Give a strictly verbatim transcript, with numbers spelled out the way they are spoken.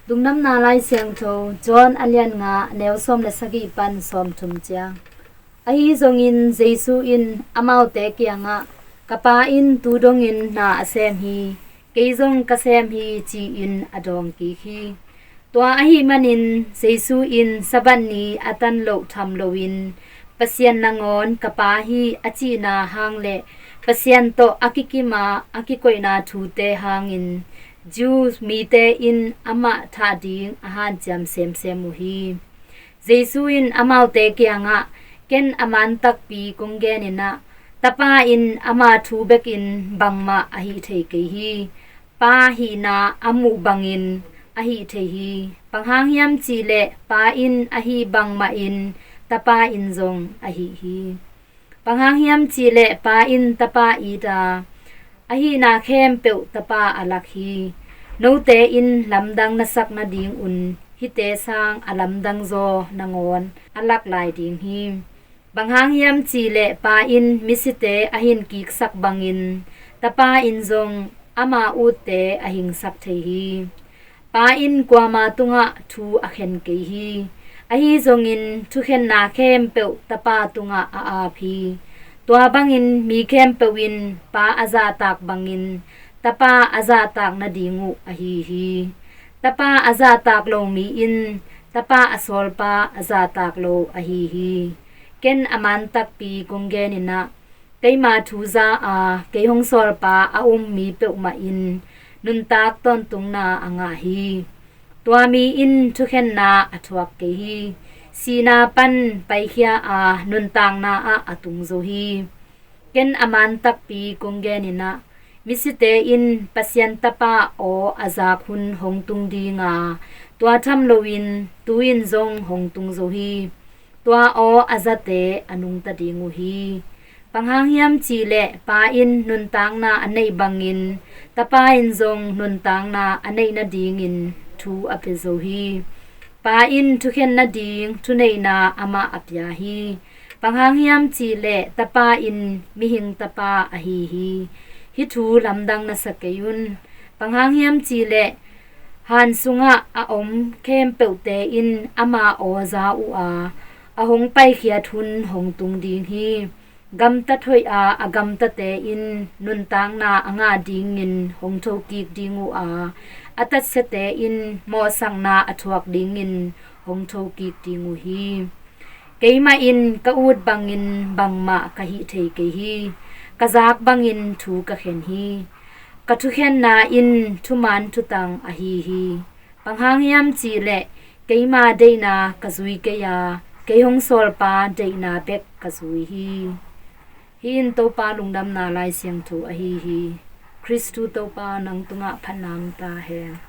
Lungdamna Lai Siangtho, John a lian nga, a neu sawm le sagih pan sawmthum ciang. Ahi zongin Jesu in amaute kiangah, "Ka Pa in tu dongin na a sem hi, kei zong ka sem hi," ci-in a dawng kik hi. Tua ahih manin Jesu in Sabbath ni a tan loh tham loin, Pasian nangawn ka Pa hi a cihna hang le Pasian tawh a kikima a kikoihna thute hangin Jew mite in amah thah ding a hanciam semsem uh hi. Jesu in amaute kiangah, "Ken a man takpi kong genin ah, Tapa in ama thu bekin bangmah a hih thei kei hi. Pa hihna a muh bangin a hih thei hi. Bang hang hiam cihleh Pa in a hih bangmahin Tapa in zong a hih hi. Bang hang hiam cihleh Pa in Tapa it a, a hihna khempeuh Tapa a lak hi. Note in lamdang na sak nadingun hihte sang a lamdang zaw nangawn a lak lai ding hi. Bang hang hiam cihleh Pa in misite a hin kiksak bangin Tapa in zong ama utte a hingsak thei hi. Pa in kuama tungah thu a khen kei hi. Ahi zongin thukhenna khempeuh Tapa tungah a ap hi. Tua bangin mi khempeuh in Pa a zahtak bangin Tapa a zahtak nading uh ahi hi. Tapa a zahtak lo mi in Tapa a sawlpa a zahtak lo ahi hi. Ken a man takpi kong genin ah, keima thu za a kei hong sawlpa a um mi peuhmah in nuntak tawntungna a ngah hi. Tua mi in thukhenna a thuak kei hi. Sihna pan paikhia a nuntakna ah a tung zo hi. Ken a man takpi kong genin ah, misite in Pasian Tapa aw a zak hun hong tung ding a, tua tham loin tu-in zong hong tung zo hi. Tua aw a zate a nungta ding uh hi. Bang hang hiam cihleh Pa in nuntakna a neih bangin Tapa in zong nuntakna a neih nadingin thu a pia zo hi. Pa in thukhen nading thuneihna amah a pia hi. Bang hang hiam cihleh Tapa in mihing Tapa ahi hi. Hih thu lamdang na sa kei un. Bang hang hiam cihleh han sungah a om khempeuhte in ama aw za uh a, a hong paikhiat hun hong tung ding hi. Gamtat hoih a a gamtate in nuntakna a ngah dingin hong thokik ding uh a, a tatsiate in mawhsakna a thuak dingin hong thokik ding uh hi. Keimah in ka ut bangin bangmah ka hih thei kei hi. Ka zak bangin thu ka khen hi. Ka thukhenna in thuman thutang ahi hi. Bang hang hiam cihleh keima deihna ka zui kei a, kei hong sawlpa deihna bek ka zui hi. Hih in Topa Lungdamna Lai Siangtho ahi hi. Khristu Topa, nang tungah phatna om ta hen.